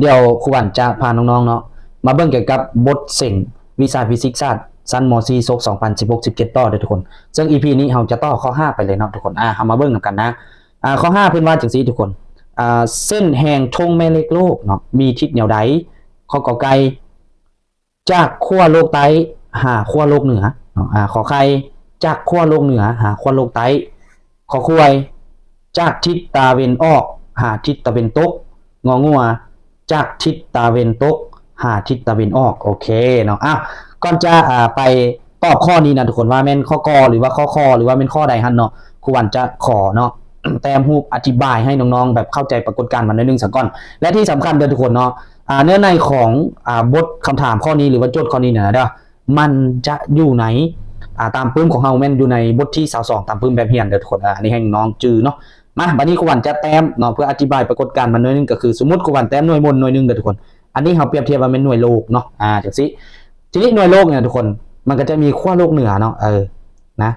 ດຽວຄູວັນຈະພານ້ອງໆເນາະ ມາເບິ່ງກ່ຽວກັບບົດເສັງວິຊາຟີຊິກສາດຊັ້ນ ມໍສີ່ ສົກສອງພັນສິບຫົກ ສິບເຈັດ ຕໍ່ເດີທຸກຄົນ. ເຊິ່ງອີພີນີ້ເຮົາຈະຕໍ່ຂໍ້ຫ້າໄປເລີຍເນາະທຸກຄົນ. ອາ ເຮົາມາເບິ່ງນຳກັນນະ. ອາ ຂໍ້ຫ້າເພິ່ນວ່າຈັ່ງຊີ້ທຸກຄົນ. ອາ ເສັ້ນແຮງທົ່ງແມ່ເຫຼັກໂລກເນາະ ມີທິດແນວໃດ? ຂໍ້ ກ ໄກ່ ຈາກຂົ້ວໂລກໃຕ້ຫາຂົ້ວໂລກເໜືອເນາະ. ອາ ຂໍໄຂ່ ຈາກຂົ້ວໂລກເໜືອຫາຂົ້ວໂລກໃຕ້. ຂໍຄວາຍ ຈາກທິດຕາເວັນອອກຫາທິດຕາເວັນຕົກ. ງໍງົວ ຈາກທິດຕາເວັນຕົກຫາທິດຕາເວັນອອກ. ໂອເຄເນາະ. ອາ ກ່ອນຈະ ອາ ໄປຕອບຂໍ້ນີ້ນະທຸກຄົນ ວ່າແມ່ນຂໍ້ ກ ຫຼືວ່າຂໍ້ ຂ ຫຼືວ່າແມ່ນຂໍ້ໃດຫັ້ນເນາະ, ຄູວັນຈະຂໍເນາະ ແຕ້ມຮູບອະທິບາຍໃຫ້ນ້ອງໆແບບເຂົ້າໃຈປາກົດການມັນໜ້ອຍໜຶ່ງສາກ່ອນ. ແລະທີ່ສຳຄັນເດີທຸກຄົນເນາະ ອາ ເນື້ອໃນຂອງ ອາ ບົດຄຳຖາມຂໍ້ນີ້ ຫຼືວ່າໂຈດຂໍ້ນີ້ນະເດີ ມັນຈະຢູ່ໃນ ອາ ຕາມປຶ້ມຂອງເຮົາ ແມ່ນຢູ່ໃນບົດທີ ຊາວສອງ ຕາມປຶ້ມແບບຮຽນເດີທຸກຄົນ. ອາ ອັນນີ້ໃຫ້ນ້ອງຈື່ເນາະ. ມາ ບາດນີ້ຄູວັນຈະແຕ້ມເນາະ ເພື່ອອະທິບາຍປາກົດການມັນໜ້ອຍໜຶ່ງ ກໍຄືສົມມຸດຄູວັນແຕ້ມໜ່ວຍມົນໜ່ວຍໜຶ່ງເດີທຸກຄົນ. ອັນນີ້ເຮົາປຽບທຽບວ່າແມ່ນໜ່ວຍໂລກເນາະ. ອາ ຈັ່ງຊີ້ ທີນີ້ໜ່ວຍໂລກນີ້ນະທຸກຄົນ ມັນກໍຈະມີຂົ້ວໂລກເໜືອເນາະ ເອີ ນະ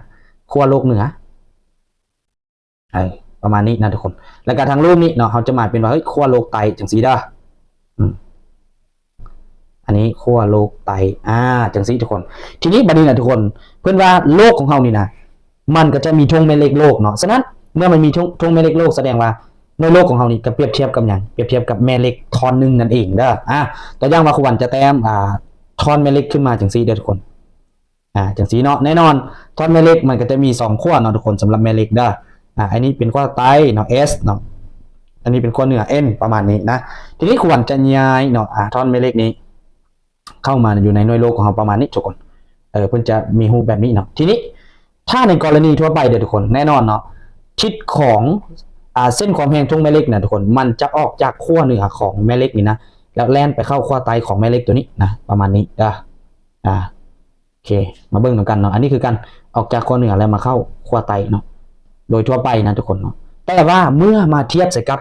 ຂົ້ວໂລກເໜືອ ເອີ ປະມານນີ້ນະທຸກຄົນ. ແລ້ວກໍທາງຮູບນີ້ເນາະ ເຮົາຈະໝາຍເປັນວ່າ ເຮີ້ຍ ຂົ້ວໂລກໃຕ້ ຈັ່ງຊີ້ເດີ. ອືມ ອັນນີ້ຂົ້ວໂລກໃຕ້ ອາ ຈັ່ງຊີ້ທຸກຄົນ. ທີນີ້ບາດນີ້ນະທຸກຄົນ ເພິ່ນວ່າໂລກຂອງເຮົານີ້ນະ ມັນກໍຈະມີທົ່ງແມ່ເຫຼັກໂລກເນາະ. ສະນັ້ນເມື່ອມັນມີທົ່ງ ທົ່ງແມ່ເຫຼັກໂລກ ສະແດງວ່າໜ່ວຍໂລກຂອງເຮົານີ້ກໍປຽບທຽບກັບຫຍັງ? ປຽບທຽບກັບແມ່ເຫຼັກທ່ອນໜຶ່ງນັ້ນເອງເດີ. ອາ ຕົວຢ່າງວ່າຄູວັນຈະແຕ້ມ ອາ ທ່ອນແມ່ເຫຼັກຂຶ້ນມາຈັ່ງຊີ້ເດີທຸກຄົນ. ອາ ຈັ່ງຊີ້ເນາະ. ແນ່ນອນ ທ່ອນແມ່ເຫຼັກມັນກໍຈະມີສອງຂົ້ວເນາະທຸກຄົນ ສຳລັບແມ່ເຫຼັກເດີ. ອາ ອັນນີ້ເປັນຂົ້ວໃຕ້ເນາະ S ເນາະ ອັນນີ້ເປັນຂົ້ວເໜືອ N ປະມານນີ້ນະ. ທີນີ້ຄູວັນຈະຍ້າຍເນາະ ອາ ທ່ອນແມ່ເຫຼັກນີ້ເຂົ້າມາຢູ່ໃນໜ່ວຍໂລກຂອງເຮົາປະມານນີ້ທຸກຄົນ. ເອີ ເພິ່ນຈະມີຮູບແບບນີ້ເນາະ. ທີນີ້ຖ້າໃນກໍລະນີທົ່ວໄປເດີທຸກຄົນ ແນ່ນອນເນາະ ທິດຂອງ ອາ ເສັ້ນຄວາມແຮງທົ່ງແມ່ເຫຼັກນະທຸກຄົນ ມັນຈະອອກຈາກຂົ້ວເໜືອຂອງແມ່ເຫຼັກນີ້ນະ ແລ້ວແລ່ນໄປເຂົ້າຂົ້ວໃຕ້ຂອງແມ່ເຫຼັກຕົວນີ້ນະ ປະມານນີ້ເດີ. ອາ ໂອເຄ ມາເບິ່ງນຳກັນເນາະ. ອັນນີ້ຄືການອອກຈາກຂົ້ວເໜືອແລ້ວມາເຂົ້າຂົ້ວໃຕ້ເນາະ ໂດຍທົ່ວໄປນະທຸກຄົນເນາະ. ແຕ່ວ່າເມື່ອມາທຽບໃສ່ກັບ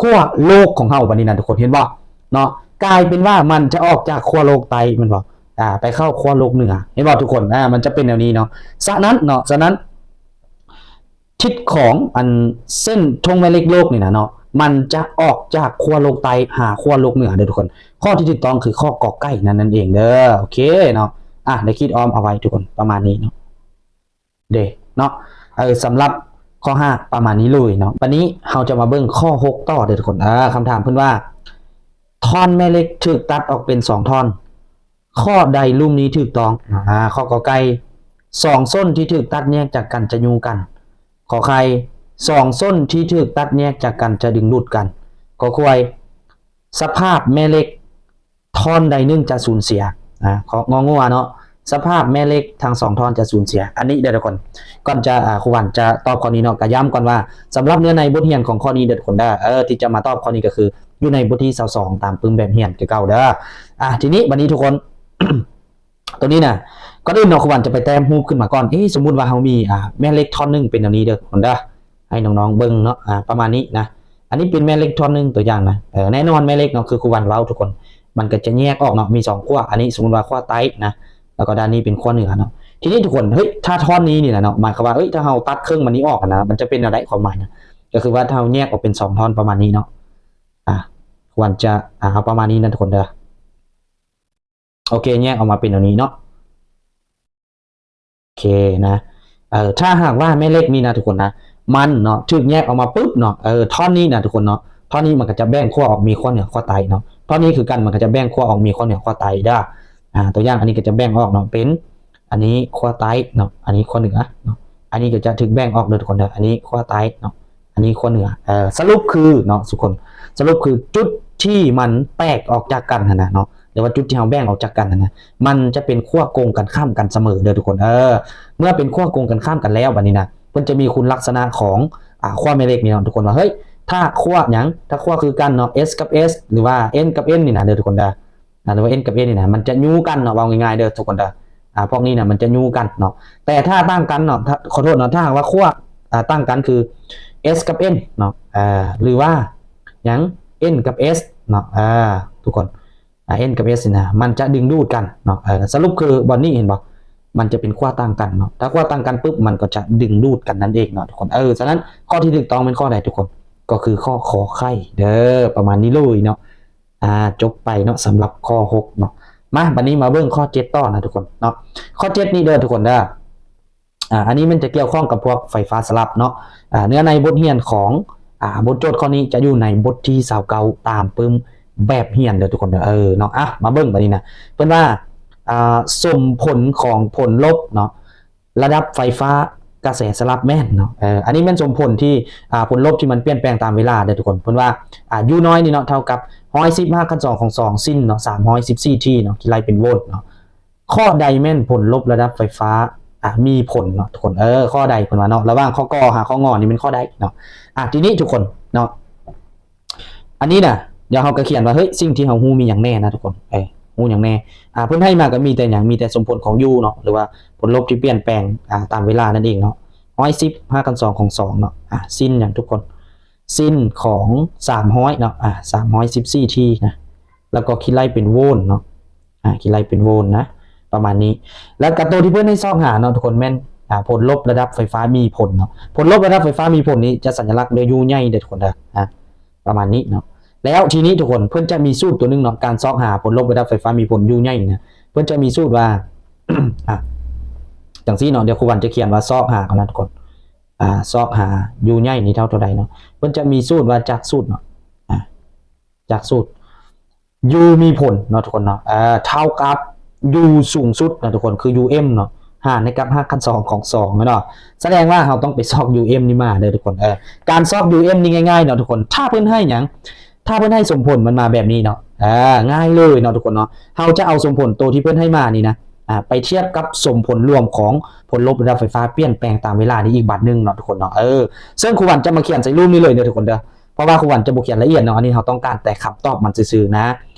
ຂົ້ວໂລກຂອງເຮົາບາດນີ້ນະທຸກຄົນ ເຫັນບໍ່ເນາະ? ກາຍເປັນວ່າມັນຈະອອກຈາກຂົ້ວໂລກໃຕ້ແມ່ນບໍ່? ອາ ໄປເຂົ້າຂົ້ວໂລກເໜືອ ເຫັນບໍ່ທຸກຄົນ? ອາ ມັນຈະເປັນແນວນີ້ເນາະ. ສະນັ້ນເນາະ ສະນັ້ນທິດຂອງອັນເສັ້ນທົ່ງແມ່ເຫຼັກໂລກນີ້ນະເນາະ ມັນຈະອອກຈາກຂົ້ວໂລກໃຕ້ຫາຂົ້ວໂລກເໜືອເດີທຸກຄົນ. ຂໍ້ທີ່ຖືກຕ້ອງຄືຂໍ້ ກ ໄກ່ ນັ້ນ ນັ້ນເອງເດີ. ໂອເຄເນາະ. ອາ ໄດ້ຂີດອ້ອມເອົາໄວ້ທຸກຄົນ ປະມານນີ້ເນາະ. ເດເນາະ ເອີ ສຳລັບຂໍ້ຫ້າປະມານນີ້ເລີຍເນາະ. ບາດນີ້ເຮົາຈະມາເບິ່ງຂໍ້ຫົກຕໍ່ເດີທຸກຄົນ. ເອີ ຄຳຖາມເພິ່ນວ່າ ທ່ອນແມ່ເຫຼັກຖືກຕັດອອກເປັນສອງທ່ອນ ຂໍ້ໃດລຸ່ມນີ້ຖືກຕ້ອງ? ອາ ຂໍ້ ກ ໄກ່ ສອງສົ້ນທີ່ຖືກຕັດແຍກຈາກກັນຈະຍູ້ກັນ. ຂໍໄຂ່ ສອງສົ້ນທີ່ຖືກຕັດແຍກຈາກກັນຈະດຶງດູດກັນ. ຂໍຄວາຍ ສະພາບແມ່ເຫຼັກ ທ່ອນໃດໜຶ່ງຈະສູນເສຍ. ອາ ຂໍ ງໍງົວເນາະ ສະພາບແມ່ເຫຼັກທັງສອງທ່ອນຈະສູນເສຍ. ອັນນີ້ເດີທຸກຄົນ ກ່ອນຈະ ອາ ຄູວັນຈະຕອບຂໍ້ນີ້ເນາະ ກະຢ້ຳກ່ອນວ່າ ສຳລັບເນື້ອໃນບົດຮຽນຂອງຂໍ້ນີ້ເດີທຸກຄົນເດີ ເອີ ທີ່ຈະມາຕອບຂໍ້ນີ້ກໍຄືຢູ່ໃນບົດທີ ຊາວສອງ ຕາມປຶ້ມແບບຮຽນຄືເກົ່າເດີ. ອາ ທີນີ້ບາດນີ້ທຸກຄົນ ຕົວນີ້ນະ ກ່ອນອື່ນເນາະ ຄູວັນຈະໄປແຕ້ມຮູບຂຶ້ນມາກ່ອນ. ເອ ສົມມຸດວ່າເຮົາມີ ອາ ແມ່ເຫຼັກທ່ອນໜຶ່ງເປັນແນວນີ້ເດີທຸກຄົນເດີ ໃຫ້ນ້ອງໆເບິ່ງເນາະ ອາ ປະມານນີ້ນະ. ອັນນີ້ເປັນແມ່ເຫຼັກທ່ອນໜຶ່ງ ຕົວຢ່າງນະ. ເອີ ແນ່ນອນແມ່ເຫຼັກເນາະ ຄືຄູວັນເວົ້າທຸກຄົນ ມັນກໍຈະແຍກອອກເນາະ ມີສອງຂົ້ວ. ອັນນີ້ສົມມຸດວ່າຂົ້ວໃຕ້ນະ ແລ້ວກໍດ້ານນີ້ເປັນຂົ້ວເໜືອເນາະ. ທີນີ້ທຸກຄົນ ເຮີ້ຍ ຖ້າທ່ອນນີ້ນີ້ນະເນາະ ໝາຍຄວາມວ່າ ເອີຍ ຖ້າເຮົາຕັດເຄິ່ງມັນນີ້ອອກນະ ມັນຈະເປັນແນວໃດຄວາມໝາຍນະ? ກໍຄືວ່າຖ້າເຮົາແຍກອອກເປັນສອງທ່ອນປະມານນີ້ເນາະ ອາ ຄວນຈະ ອາ ເອົາປະມານນີ້ນະທຸກຄົນເດີ. ໂອເຄ ແຍກອອກມາເປັນແນວນີ້ເນາະ. ໂອເຄນະ ເອີ ຖ້າຫາກວ່າແມ່ເຫຼັກນີ້ນະທຸກຄົນນະ ມັນເນາະ ຖືກແຍກອອກມາປຶບເນາະ ເອີ ທ່ອນນີ້ນະທຸກຄົນເນາະ ທ່ອນນີ້ມັນກໍຈະແບ່ງຂົ້ວອອກ ມີຂົ້ວເໜືອ ຂົ້ວໃຕ້ເນາະ. ທ່ອນນີ້ຄືກັນ ມັນກໍຈະແບ່ງຂົ້ວອອກ ມີຂົ້ວເໜືອ ຂົ້ວໃຕ້ເດີ. ອາ ຕົວຢ່າງ ອັນນີ້ກໍຈະແບ່ງອອກເນາະ ເປັນ ອັນນີ້ຂົ້ວໃຕ້ເນາະ ອັນນີ້ຂົ້ວເໜືອເນາະ. ອັນນີ້ກໍຈະຖືກແບ່ງອອກເດີທຸກຄົນເດີ ອັນນີ້ຂົ້ວໃຕ້ເນາະ ອັນນີ້ຂົ້ວເໜືອ. ເອີ ສະຫຼຸບຄືເນາະທຸກຄົນ ສະຫຼຸບຄືຈຸດທີ່ມັນແຕກອອກຈາກກັນຫັ້ນນະເນາະ ຫຼືວ່າຈຸດທີ່ເຮົາແບ່ງອອກຈາກກັນຫັ້ນນະ ມັນຈະເປັນຂົ້ວກົງກັນຂ້າມກັນສະເໝີເດີທຸກຄົນ. ເອີ ເມື່ອເປັນຂົ້ວກົງກັນຂ້າມກັນແລ້ວ ບາດນີ້ນະ ເພິ່ນຈະມີຄຸນລັກສະນະຂອງ ອາ ຂົ້ວແມ່ເຫຼັກນີ້ເນາະທຸກຄົນ ວ່າ ເຮີ້ຍ ຖ້າຂົ້ວຫຍັງ ຖ້າຂົ້ວຄືກັນເນາະ S ກັບ S ຫຼືວ່າ N ກັບ N ນີ້ນະເດີທຸກຄົນເດີ ອາ ຫຼືວ່າ N ກັບ N ນີ້ນະ ມັນຈະຍູ້ກັນເນາະ ເວົ້າງ່າຍໆເດີທຸກຄົນເດີ. ອາ ພວກນີ້ນະ ມັນຈະຍູ້ກັນເນາະ ແຕ່ຖ້າຕ່າງກັນເນາະ ຖ້າ ຂໍໂທດເນາະ ຖ້າຫາກວ່າຂົ້ວ ອາ ຕ່າງກັນຄື S ກັບ N ເນາະ ອາ ຫຼືວ່າຫຍັງ N ກັບ S ເນາະ ອາ ທຸກຄົນ ອາ N ກັບ S ນີ້ນະ ມັນຈະດຶງດູດກັນເນາະ. ເອີ ສະຫຼຸບຄືບ່ອນນີ້ເຫັນບໍ່ ມັນຈະເປັນຂົ້ວຕ່າງກັນເນາະ ຖ້າຂົ້ວຕ່າງກັນປຶບ ມັນກໍຈະດຶງດູດກັນນັ້ນເອງເນາະທຸກຄົນ. ເອີ ສະນັ້ນຂໍ້ທີ່ຖືກຕ້ອງແມ່ນຂໍ້ໃດທຸກຄົນ? ກໍຄືຂໍ້ ຂໍໄຂ່ເດີ ປະມານນີ້ເລີຍເນາະ. ອ່າ ຈົບໄປເນາະ ສຳລັບຂໍ້ຫົກເນາະ. ມາ ບັດນີ້ມາເບິ່ງຂໍ້ເຈັດຕໍ່ນະທຸກຄົນເນາະ. ຂໍ້ເຈັດນີ້ເດີທຸກຄົນເດີ ອ່າ ອັນນີ້ມັນຈະກ່ຽວຂ້ອງກັບພວກໄຟຟ້າສະຫຼັບເນາະ. ອ່າ ເນື້ອໃນບົດຮຽນຂອງ ອ່າ ບົດໂຈດຂໍ້ນີ້ຈະຢູ່ໃນບົດທີຊາວເກົ້າ ຕາມປຶ້ມແບບຮຽນເດີທຸກຄົນເດີ. ເອີເນາະ ອ່ະ ມາເບິ່ງບັດນີ້ນະ ເພິ່ນວ່າ ອ່າ ສົມຜົນຂອງຜົນລົບເນາະ ລະດັບໄຟຟ້າກະແສສະຫຼັບແມ່ນເນາະ. ເອີ ອັນນີ້ແມ່ນສົມຜົນທີ່ ອ່າ ຜົນລົບທີ່ມັນປ່ຽນແປງຕາມເວລາເດີທຸກຄົນ. ເພິ່ນວ່າ ອ່າ U ນ້ອຍນີ້ເນາະ ເທົ່າກັບຮ້ອຍສິບຮາກຂັ້ນສອງຂອງສອງ ຊິນເນາະ ສາມຮ້ອຍສິບສີ່ທີເນາະ ຄິດໄລ່ເປັນໂວນເນາະ. ຂໍ້ໃດແມ່ນຜົນລົບລະດັບໄຟຟ້າ ອ່າ ມີຜົນເນາະທຸກຄົນ. ເອີ ຂໍ້ໃດເພິ່ນວ່າເນາະ ລະຫວ່າງຂໍ້ ກ ຫາ ຂໍ້ ງ ນີ້ແມ່ນຂໍ້ໃດເນາະ. ອ່າ ທີນີ້ທຸກຄົນເນາະ ອັນນີ້ນະ ດຽວເຮົາກໍຂຽນວ່າ ເຮີ້ຍ ສິ່ງທີ່ເຮົາຮູ້ມີຫຍັງແດ່ນະທຸກຄົນ. ເອີ ຮູ້ຫຍັງແດ່? ອ່າ ເພິ່ນໃຫ້ມາກໍມີແຕ່ຫຍັງ? ມີແຕ່ສົມຜົນຂອງ U ເນາະ ຫຼືວ່າຜົນລົບທີ່ປ່ຽນແປງ ອ່າ ຕາມເວລານັ້ນເອງເນາະ. ຮ້ອຍສິບຮາກຂັ້ນສອງຂອງສອງເນາະ. ອ່າ ຊິນຫຍັງທຸກຄົນ? ຊິນຂອງສາມຮ້ອຍເນາະ. ອ່າ ສາມຮ້ອຍສິບສີ່ທີນະ ແລ້ວກໍຄິດໄລ່ເປັນໂວນເນາະ. ອ່າ ຄິດໄລ່ເປັນໂວນນະ ປະມານນີ້. ແລ້ວກໍໂຕທີ່ເພິ່ນໃຫ້ຊອກຫາເນາະທຸກຄົນ ແມ່ນ ອ່າ ຜົນລົບລະດັບໄຟຟ້າມີຜົນເນາະ. ຜົນລົບລະດັບໄຟຟ້າມີຜົນນີ້ຈະສັນຍະລັກດ້ວຍ U ໃຫຍ່ເດີທຸກຄົນເດີ. ອ່າ ປະມານນີ້ເນາະ. ແລ້ວທີນີ້ທຸກຄົນ ເພິ່ນຈະມີສູດຕົວໜຶ່ງເນາະ ການຊອກຫາຜົນລົບລະດັບໄຟຟ້າມີຜົນ U ໃຫຍ່ນະ ເພິ່ນຈະມີສູດວ່າ ອ່າ ຈັ່ງຊີ້ເນາະ. ດຽວຄູວັນຈະຂຽນວ່າຊອກຫາກ່ອນນະທຸກຄົນ. ອ່າ ຊອກຫາ U ໃຫຍ່ນີ້ເທົ່າເທົ່າໃດເນາະ. ເພິ່ນຈະມີສູດວ່າຈາກສູດເນາະ ອ່າ ຈາກສູດ U ມີຜົນເນາະທຸກຄົນເນາະ ເອີ ເທົ່າກັບ U ສູງສຸດເນາະທຸກຄົນ ຄື Um ເນາະ ຫານໃຫ້ກັບຮາກຂັ້ນສອງຂອງສອງເນາະ. ສະແດງວ່າເຮົາຕ້ອງໄປຊອກ Um ນີ້ມາເດີທຸກຄົນ. ເອີ ການຊອກ Um ນີ້ງ່າຍໆເນາະທຸກຄົນ. ຖ້າເພິ່ນໃຫ້ຫຍັງ? ຖ້າເພິ່ນໃຫ້ສົມຜົນມັນມາແບບນີ້ເນາະ ເອີ ງ່າຍເລີຍເນາະທຸກຄົນເນາະ. ເຮົາຈະເອົາສົມຜົນໂຕທີ່ເພິ່ນໃຫ້ມານີ້ນະ ອ່າ ໄປທຽບກັບສົມຜົນລວມຂອງຜົນລົບລະດັບໄຟຟ້າປ່ຽນແປງຕາມເວລານີ້ອີກບາດໜຶ່ງເນາະທຸກຄົນເນາະ. ເອີ ເຊິ່ງຄູວັນຈະມາຂຽນໃສ່ຮູບນີ້ເລີຍເດີທຸກຄົນເດີ. ເພາະວ່າຄູວັນຈະບໍ່ຂຽນລະອຽດເນາະ ອັນນີ້ເຮົາຕ້ອງການແຕ່ຄຳຕອບມັນຊື່ໆນະ.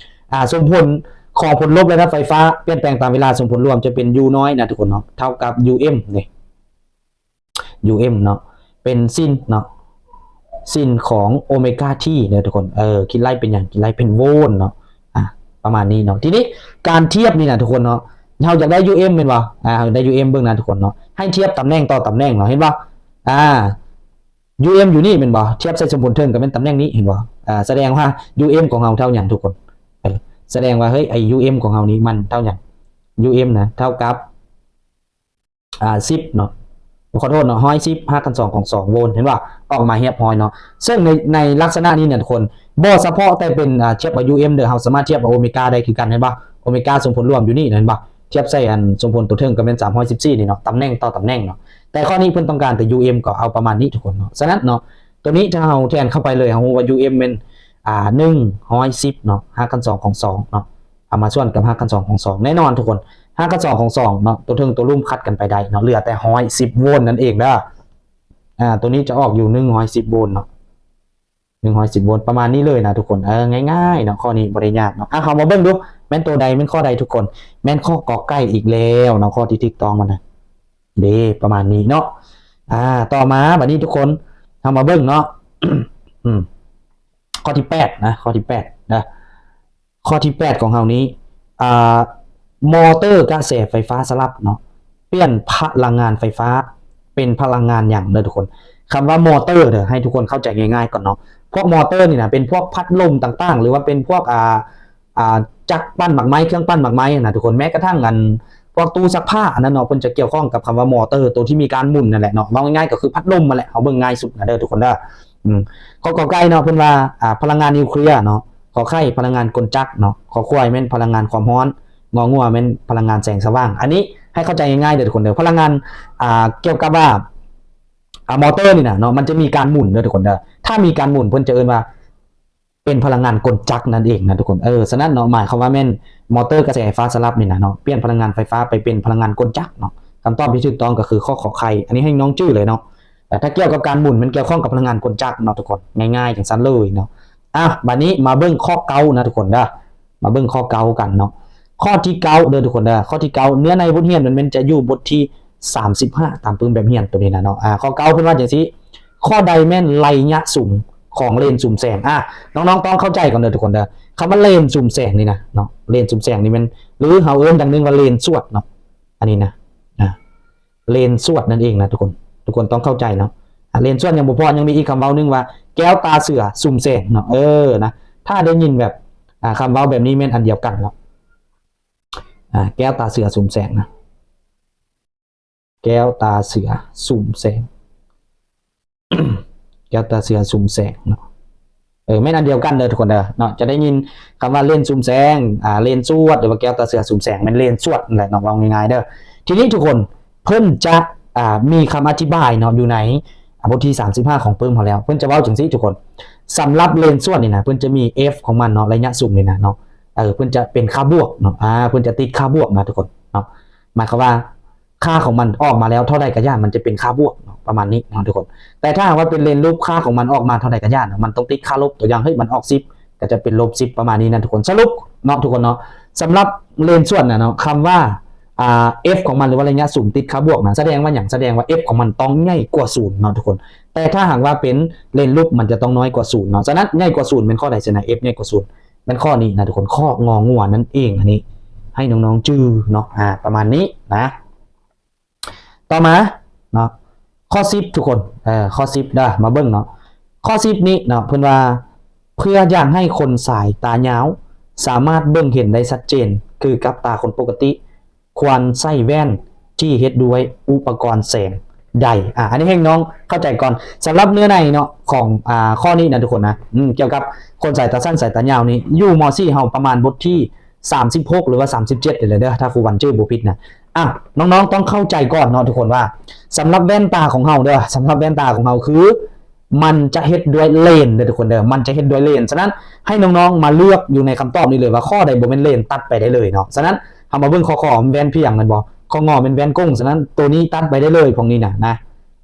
ອ່າ ສົມຜົນຂອງຜົນລົບລະດັບໄຟຟ້າປ່ຽນແປງຕາມເວລາ ສົມຜົນລວມຈະເປັນ U ນ້ອຍນະທຸກຄົນເນາະ ເທົ່າກັບ Um ນີ້ Um ເນາະ ເປັນຊິນເນາະ ຊິນຂອງໂອເມກາ T ເດີທຸກຄົນ. ເອີ ຄິດໄລ່ເປັນຫຍັງ? ຄິດໄລ່ເປັນໂວນເນາະ. ອ່າ ປະມານນີ້ເນາະ. ທີນີ້ການທຽບນີ້ນະທຸກຄົນເນາະ ເຮົາຢາກໄດ້ Um ແມ່ນບໍ່? ອ່າ ເຮົາຢາກໄດ້ Um ເບິ່ງນະທຸກຄົນເນາະ ໃຫ້ທຽບຕຳແໜ່ງຕໍ່ຕຳແໜ່ງເນາະ ເຫັນບໍ່? ອ່າ Um ຢູ່ນີ້ແມ່ນບໍ່? ທຽບໃສ່ສົມຜົນເທິງກໍແມ່ນຕຳແໜ່ງນີ້ ເຫັນບໍ່? ອ່າ ສະແດງວ່າ Um ຂອງເຮົາເທົ່າຫຍັງທຸກຄົນ? ເອີ ສະແດງວ່າ ເຮີ້ຍ ໄອ້ Um ຂອງເຮົານີ້ມັນເທົ່າຫຍັງ? Um ນະ ເທົ່າກັບ ອ່າ ສິບເນາະ ຂໍໂທດເນາະ ຮ້ອຍສິບຮາກຂັ້ນສອງຂອງສອງໂວນ ເຫັນບໍ່? ອອກມາຮຽບຮ້ອຍເນາະ. ເຊິ່ງໃນ ໃນລັກສະນະນີ້ນະທຸກຄົນ ບໍ່ສະເພາະແຕ່ເປັນ ອ່າ ທຽບກັບ Um ເດີ ເຮົາສາມາດທຽບກັບໂອເມກາໄດ້ຄືກັນ ເຫັນບໍ່? ໂອເມກາສົມຜົນລວມຢູ່ນີ້ ເຫັນບໍ່? ທຽບໃສ່ອັນສົມຜົນຕົວເທິງກໍແມ່ນສາມຮ້ອຍສິບສີ່ນີ້ເນາະ ຕຳແໜ່ງຕໍ່ຕຳແໜ່ງເນາະ. ແຕ່ຂໍ້ນີ້ເພິ່ນຕ້ອງການແຕ່ Um ກໍເອົາປະມານນີ້ທຸກຄົນເນາະ. ສະນັ້ນເນາະ ຕົວນີ້ຖ້າເຮົາແທນເຂົ້າໄປເລີຍ ເຮົາຮູ້ວ່າ Um ແມ່ນ ອ່າ ໜຶ່ງຮ້ອຍສິບເນາະ ຮາກຂັ້ນສອງຂອງສອງເນາະ ເອົາມາສ່ວນກັບຮາກຂັ້ນສອງຂອງສອງ ແນ່ນອນທຸກຄົນ ຮາກຂັ້ນສອງຂອງສອງເນາະ ຕົວເທິງຕົວລຸ່ມຂັດກັນໄປໄດ້ເນາະ ເຫຼືອແຕ່ຮ້ອຍສິບໂວນນັ້ນເອງເດີ. ອ່າ ຕົວນີ້ຈະອອກຢູ່ໜຶ່ງຮ້ອຍສິບໂວນເນາະ ໜຶ່ງຮ້ອຍສິບໂວນ ປະມານນີ້ເລີຍນະທຸກຄົນ. ເອີ ງ່າຍໆເນາະ ຂໍ້ນີ້ບໍ່ໄດ້ຍາກເນາະ. ອ່າ ເຮົາມາເບິ່ງດູ ແມ່ນໂຕໃດ ແມ່ນຂໍ້ໃດທຸກຄົນ? ແມ່ນຂໍ້ ກ ໄກ່ ອີກແລ້ວເນາະ ຂໍ້ທີ່ຖືກຕ້ອງມັນນະ ເດ້ ປະມານນີ້ເນາະ. ອ່າ ຕໍ່ມາບັດນີ້ທຸກຄົນ ເຮົາມາເບິ່ງເນາະ ອືມ ຂໍ້ທີແປດນະ ຂໍ້ທີແປດນະ ຂໍ້ທີແປດຂອງເຮົານີ້ ອ່າ ມໍເຕີກະແສໄຟຟ້າສະຫຼັບເນາະ ປ່ຽນພະລັງງານໄຟຟ້າເປັນພະລັງງານຫຍັງເດີທຸກຄົນ? ຄຳວ່າມໍເຕີເດີ ໃຫ້ທຸກຄົນເຂົ້າໃຈງ່າຍໆກ່ອນເນາະ ພວກມໍເຕີນີ້ນະ ເປັນພວກພັດລົມຕ່າງໆ ຫຼືວ່າເປັນພວກ ອ່າ ອ່າ ຈັກປັ່ນໝາກໄມ້ ເຄື່ອງປັ່ນໝາກໄມ້ຫັ້ນນະທຸກຄົນ ແມ້ກະທັ່ງອັນພວກຕູ້ຊັກຜ້າອັນນັ້ນເນາະ ເພິ່ນຈະກ່ຽວຂ້ອງກັບຄຳວ່າມໍເຕີ ໂຕທີ່ມີການໝູນນັ້ນແຫຼະເນາະ ເວົ້າງ່າຍໆກໍຄືພັດລົມຫັ້ນແຫຼະ ເຮົາເບິ່ງງ່າຍສຸດນະເດີທຸກຄົນເດີ. ອືມ ຂໍ້ ກ ໄກ່ເນາະ ເພິ່ນວ່າ ອ່າ ພະລັງງານນິວເຄລຍເນາະ ຂໍໄຂ່ ພະລັງງານກົນຈັກເນາະ ຂໍຄວາຍແມ່ນພະລັງງານຄວາມຮ້ອນ ງໍງົວແມ່ນພະລັງງານແສງສະຫວ່າງ. ອັນນີ້ໃຫ້ເຂົ້າໃຈງ່າຍໆເດີທຸກຄົນເດີ ພະລັງງານ ອ່າ ກ່ຽວກັບວ່າ ອ່າ ມໍເຕີນີ້ນະເນາະ ມັນຈະມີການໝູນເດີທຸກຄົນເດີ ຖ້າມີການໝູນເພິ່ນຈະເອີ້ນວ່າ ເປັນພະລັງງານກົນຈັກນັ້ນເອງນະທຸກຄົນ. ເອີ ສະນັ້ນເນາະ ໝາຍຄວາມວ່າແມ່ນມໍເຕີກະແສໄຟຟ້າສະຫຼັບນີ້ນະເນາະ ປ່ຽນພະລັງງານໄຟຟ້າໄປເປັນພະລັງງານກົນຈັກເນາະ. ຄຳຕອບທີ່ຖືກຕ້ອງກໍຄືຂໍ້ ຂໍໄຂ່ ອັນນີ້ໃຫ້ນ້ອງຈື່ເລີຍເນາະ. ແຕ່ຖ້າກ່ຽວກັບການໝູນ ມັນກ່ຽວຂ້ອງກັບພະລັງງານກົນຈັກເນາະທຸກຄົນ ງ່າຍໆຈັ່ງຊັ້ນເລີຍເນາະ. ອ່ະ ບາດນີ້ມາເບິ່ງຂໍ້ເກົ້ານະທຸກຄົນເດີ ມາເບິ່ງຂໍ້ເກົ້າກັນເນາະ. ຂໍ້ທີເກົ້າເດີທຸກຄົນເດີ ຂໍ້ທີເກົ້າ ເນື້ອໃນບົດຮຽນມັນແມ່ນຈະຢູ່ບົດທີສາມສິບຫ້າ ຕາມປຶ້ມແບບຮຽນໂຕນີ້ນະເນາະ. ອ່າ ຂໍ້ເກົ້າເພິ່ນວ່າຈັ່ງຊີ້ ຂໍ້ໃດແມ່ນໄລຍະສຸມຂອງເລນສຸມແສງ? ອ່າ ນ້ອງໆຕ້ອງເຂົ້າໃຈກ່ອນເດີທຸກຄົນເດີ ຄຳວ່າເລນສຸມແສງນີ້ນະເນາະ ເລນສຸມແສງນີ້ແມ່ນ ຫຼືເຮົາເອີ້ນຢ່າງໜຶ່ງວ່າເລນສວດເນາະ ອັນນີ້ນະ ອ່າ ເລນສວດນັ້ນເອງນະທຸກຄົນ ທຸກຄົນຕ້ອງເຂົ້າໃຈເນາະ. ອ່າ ເລນສວດຍັງບໍ່ພໍ ຍັງມີອີກຄຳເວົ້າໜຶ່ງວ່າແກ້ວຕາເສືອສຸມແສງເນາະ. ເອີ ນະ ຖ້າໄດ້ຍິນແບບ ອ່າ ຄຳເວົ້າແບບນີ້ແມ່ນອັນດຽວກັນເນາະ ອ່າ ແກ້ວຕາເສືອຊຸມແສງນະ ແກ້ວຕາເສືອຊຸມແສງ ແກ້ວຕາເສືອຊຸມແສງເນາະ ເອີ ແມ່ນອັນດຽວກັນເດີທຸກຄົນເດີເນາະ ຈະໄດ້ຍິນຄຳວ່າເລນຊຸມແສງ ອ່າ ເລນຊວດ ຫຼືວ່າແກ້ວຕາເສືອຊຸມແສງ ແມ່ນເລນຊວດນັ້ນແຫຼະເນາະ ເວົ້າງ່າຍໆເດີ. ທີນີ້ທຸກຄົນ ເພິ່ນຈະ ອ່າ ມີຄຳອະທິບາຍເນາະ ຢູ່ໃນ ອ່າ ບົດທີສາມສິບຫ້າຂອງປຶ້ມເຮົາແລ້ວ ເພິ່ນຈະເວົ້າຈັ່ງຊີ້ທຸກຄົນ ສຳລັບເລນຊວດນີ້ນະ ເພິ່ນຈະມີ F ຂອງມັນເນາະ ໄລຍະຊຸມນີ້ນະເນາະ ເອີ ເພິ່ນຈະເປັນຄ່າບວກເນາະ ອ່າ ເພິ່ນຈະຕິດຄ່າບວກນະທຸກຄົນເນາະ ໝາຍຄວາມວ່າ ຄ່າຂອງມັນອອກມາແລ້ວເທົ່າໃດກໍຢ່າ ມັນຈະເປັນຄ່າບວກເນາະ ປະມານນີ້ເນາະທຸກຄົນ. ແຕ່ຖ້າຫາກວ່າເປັນເລນລົບ ຄ່າຂອງມັນອອກມາເທົ່າໃດກໍຢ່າ ມັນຕ້ອງຕິດຄ່າລົບ ຕົວຢ່າງ ເຮີ້ຍ ມັນອອກສິບ ກໍຈະເປັນລົບສິບ ປະມານນີ້ນະທຸກຄົນ. ສະຫຼຸບເນາະທຸກຄົນເນາະ ສຳລັບເລນຊວດນະເນາະ ຄຳວ່າ ອ່າ F ຂອງມັນ ຫຼືວ່າໄລຍະຊຸມຕິດຄ່າບວກນະ ສະແດງວ່າຫຍັງ? ສະແດງວ່າ F ຂອງມັນຕ້ອງໃຫຍ່ກວ່າສູນເນາະທຸກຄົນ. ແຕ່ຖ້າຫາກວ່າເປັນເລນລົບ ມັນຈະຕ້ອງນ້ອຍກວ່າສູນເນາະ. ສະນັ້ນ ໃຫຍ່ກວ່າສູນແມ່ນຂໍ້ໃດຊັ້ນນະ? F ໃຫຍ່ກວ່າສູນ ແມ່ນຂໍ້ນີ້ນະທຸກຄົນ ຂໍ້ງໍງົວນັ້ນເອງ. ອັນນີ້ໃຫ້ນ້ອງໆຈື່ເນາະ ອ່າ ປະມານນີ້ນະ. ຕໍ່ມາເນາະ ຂໍ້ສິບທຸກຄົນ ເອີ ຂໍ້ສິບເດີ ມາເບິ່ງເນາະ ຂໍ້ສິບນີ້ເນາະ ເພິ່ນວ່າ ເພື່ອຢາກໃຫ້ຄົນສາຍຕາຍາວສາມາດເບິ່ງເຫັນໄດ້ຊັດເຈນຄືກັບຕາຄົນປົກກະຕິ ຄວນໃຊ້ແວ່ນທີ່ເຮັດດ້ວຍອຸປະກອນແສງໃດ? ອ່າ ອັນນີ້ໃຫ້ນ້ອງເຂົ້າໃຈກ່ອນ ສຳລັບເນື້ອໃນເນາະ ຂອງ ອ່າ ຂໍ້ນີ້ນະທຸກຄົນນະ ອືມ ກ່ຽວກັບຄົນສາຍຕາສັ້ນສາຍຕາຍາວນີ້ ຢູ່ ມໍສີ່ ເຮົາປະມານບົດທີ ສາມສິບຫົກ ຫຼືວ່າ ສາມສິບເຈັດ ນີ້ແຫຼະເດີ ຖ້າຄູວັນຈື່ບໍ່ຜິດນະ. ອ່ະ ນ້ອງໆຕ້ອງເຂົ້າໃຈກ່ອນເນາະທຸກຄົນວ່າ ສຳລັບແວ່ນຕາຂອງເຮົາເດີ ສຳລັບແວ່ນຕາຂອງເຮົາຄື ມັນຈະເຮັດດ້ວຍເລນເດີທຸກຄົນເດີ ມັນຈະເຮັດດ້ວຍເລນ. ສະນັ້ນ ໃຫ້ນ້ອງໆມາເລືອກຢູ່ໃນຄຳຕອບນີ້ເລີຍວ່າ ຂໍ້ໃດບໍ່ແມ່ນເລນ ຕັດໄປໄດ້ເລີຍເນາະ. ສະນັ້ນ ເຮົາມາເບິ່ງຂໍ້ ຂໍ້ ແວ່ນພຽງ ແມ່ນບໍ່? ຂໍ້ ງໍ ແມ່ນແວ່ນກົງ ສະນັ້ນ ໂຕນີ້ຕັດໄປໄດ້ເລີຍ ພວກນີ້ນະ ນະ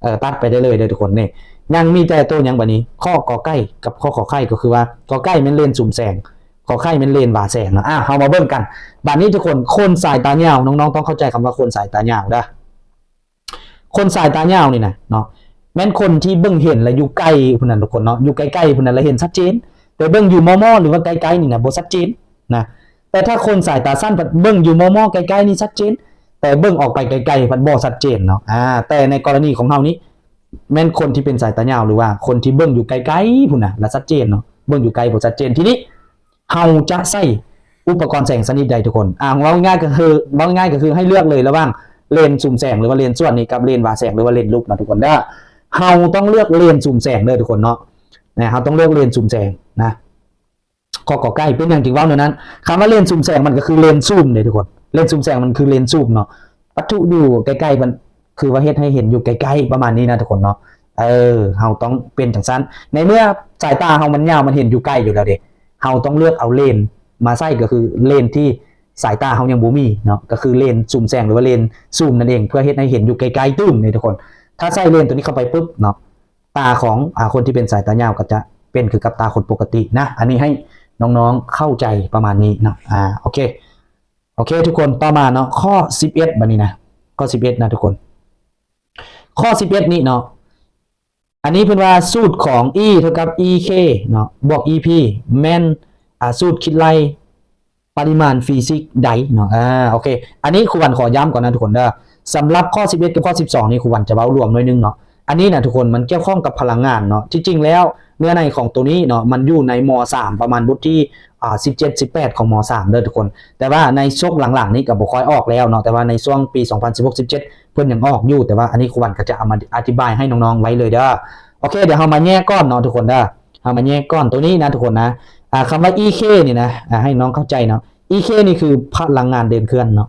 ເອີ ຕັດໄປໄດ້ເລີຍເດີທຸກຄົນ. ນີ້ ຍັງມີແຕ່ໂຕຫຍັງບາດນີ້? ຂໍ້ ກ ໄກ່ ກັບ ຂໍ້ ຂ ໄຂ່ ກໍຄືວ່າ ກ ໄກ່ ແມ່ນເລນຊຸມແສງ ຂໍໄຂ່ແມ່ນເລນຫວາແສງເນາະ. ອ່າ ເຮົາມາເບິ່ງກັນ ບາດນີ້ທຸກຄົນ ຄົນສາຍຕາຍາວ ນ້ອງໆຕ້ອງເຂົ້າໃຈຄຳວ່າຄົນສາຍຕາຍາວເດີ. ຄົນສາຍຕາຍາວນີ້ນະເນາະ ແມ່ນຄົນທີ່ເບິ່ງເຫັນແລ້ວຢູ່ໃກ້ພຸ້ນນະທຸກຄົນເນາະ ຢູ່ໃກ້ໆພຸ້ນນະ ແລ້ວເຫັນຊັດເຈນ ແຕ່ເບິ່ງຢູ່ມໍ່ໆ ຫຼືວ່າໃກ້ໆນີ້ນະ ບໍ່ຊັດເຈນນະ. ແຕ່ຖ້າຄົນສາຍຕາສັ້ນ ພັດເບິ່ງຢູ່ມໍ່ໆ ໃກ້ໆນີ້ຊັດເຈນ ແຕ່ເບິ່ງອອກໄປໄກໆ ພັດບໍ່ຊັດເຈນເນາະ. ອ່າ ແຕ່ໃນກໍລະນີຂອງເຮົານີ້ ແມ່ນຄົນທີ່ເປັນສາຍຕາຍາວ ຫຼືວ່າຄົນທີ່ເບິ່ງຢູ່ໄກໆພຸ້ນນະ ລະຊັດເຈນເນາະ ເບິ່ງຢູ່ໄກບໍ່ຊັດເຈນ. ທີນີ້ເຮົາຈະໃຊ້ອຸປະກອນແສງຊະນິດໃດທຸກຄົນ? ອ່າ ເວົ້າງ່າຍກໍຄື ເວົ້າງ່າຍກໍຄືໃຫ້ເລືອກເລີຍລະຫວ່າງເລນຊຸມແສງ ຫຼືວ່າເລນສວນນີ້ ກັບເລນຫວາແສງ ຫຼືວ່າເລນລົບນະທຸກຄົນເດີ. ເຮົາຕ້ອງເລືອກເລນຊຸມແສງເດີທຸກຄົນເນາະ ນະ ເຮົາຕ້ອງເລືອກເລນຊຸມແສງນະ. ຂໍ້ ກ ໄກ່ ເປັນຫຍັງຈຶ່ງເວົ້າແນວນັ້ນ? ຄຳວ່າເລນຊຸມແສງ ມັນກໍຄືເລນຊູມເດ້ທຸກຄົນ ເລນຊຸມແສງມັນຄືເລນຊູມເນາະ ວັດຖຸຢູ່ໃກ້ໆ ມັນຄືວ່າເຮັດໃຫ້ເຫັນຢູ່ໃກ້ໆ ປະມານນີ້ນະທຸກຄົນເນາະ. ເອີ ເຮົາຕ້ອງເປັນຈັ່ງຊັ້ນ ໃນເມື່ອສາຍຕາເຮົາມັນຍາວ ມັນເຫັນຢູ່ໃກ້ຢູ່ແລ້ວເດ້ ເຮົາຕ້ອງເລືອກເອົາເລນມາໃຊ້ ກໍຄືເລນທີ່ສາຍຕາເຮົາຍັງບໍ່ມີເນາະ ກໍຄືເລນຊູມແສງ ຫຼືວ່າເລນຊູມນັ້ນເອງ ເພື່ອເຮັດໃຫ້ເຫັນຢູ່ໃກ້ໆຕື່ມເດ້ທຸກຄົນ. ຖ້າໃສ່ເລນຕົວນີ້ເຂົ້າໄປປຶບເນາະ ຕາຂອງ ອ່າ ຄົນທີ່ເປັນສາຍຕາຍາວກໍຈະເປັນຄືກັບຕາຄົນປົກກະຕິນະ. ອັນນີ້ໃຫ້ນ້ອງໆເຂົ້າໃຈປະມານນີ້ເນາະ. ອ່າ ໂອເຄ ໂອເຄທຸກຄົນ ຕໍ່ມາເນາະ ຂໍ້ສິບເອັດ ບາດນີ້ນະ ຂໍ້ສິບເອັດນະທຸກຄົນ. ຂໍ້ສິບເອັດນີ້ເນາະ ອັນນີ້ເພິ່ນວ່າສູດຂອງ E ເທົ່າກັບ E K ເນາະ ບວກ E P ແມ່ນ ອ່າ ສູດຄິດໄລ່ ປະລິມານຟີຊິກໃດເນາະ. ອ່າ ໂອເຄ ອັນນີ້ຄູວັນຂໍຢ້ຳກ່ອນນະທຸກຄົນເດີ. ສຳລັບຂໍ້ສິບເອັດກັບຂໍ້ສິບສອງນີ້ ຄູວັນຈະເວົ້າລວມໜ້ອຍໜຶ່ງເນາະ. ອັນນີ້ນະທຸກຄົນ ມັນກ່ຽວຂ້ອງກັບພະລັງງານເນາະ. ທີ່ຈິງແລ້ວເນື້ອໃນຂອງໂຕນີ້ເນາະ ມັນຢູ່ໃນ ມໍສາມ ປະມານບົດທີ ອ່າ ສິບເຈັດ ສິບແປດ ຂອງ ມໍສາມ ເດີທຸກຄົນ. ແຕ່ວ່າໃນຊ່ວງຫຼັງໆນີ້ກໍບໍ່ຄ່ອຍອອກແລ້ວເນາະ ແຕ່ວ່າໃນຊ່ວງປີສອງພັນສິບຫົກ ສິບເຈັດ ເພິ່ນຍັງອອກຢູ່. ແຕ່ວ່າອັນນີ້ຄູວັນກໍຈະເອົາມາອະທິບາຍໃຫ້ນ້ອງໆໄວ້ເລີຍເດີ. ໂອເຄ ດຽວເຮົາມາແຍກກ່ອນເນາະທຸກຄົນເດີ. ເຮົາມາແຍກກ່ອນໂຕນີ້ນະທຸກຄົນນະ. ອ່າ ຄຳວ່າ E K ນີ້ນະ ອ່າ ໃຫ້ນ້ອງເຂົ້າໃຈເນາະ E K ນີ້ຄືພະລັງງານເດີນເຄື່ອນເນາະ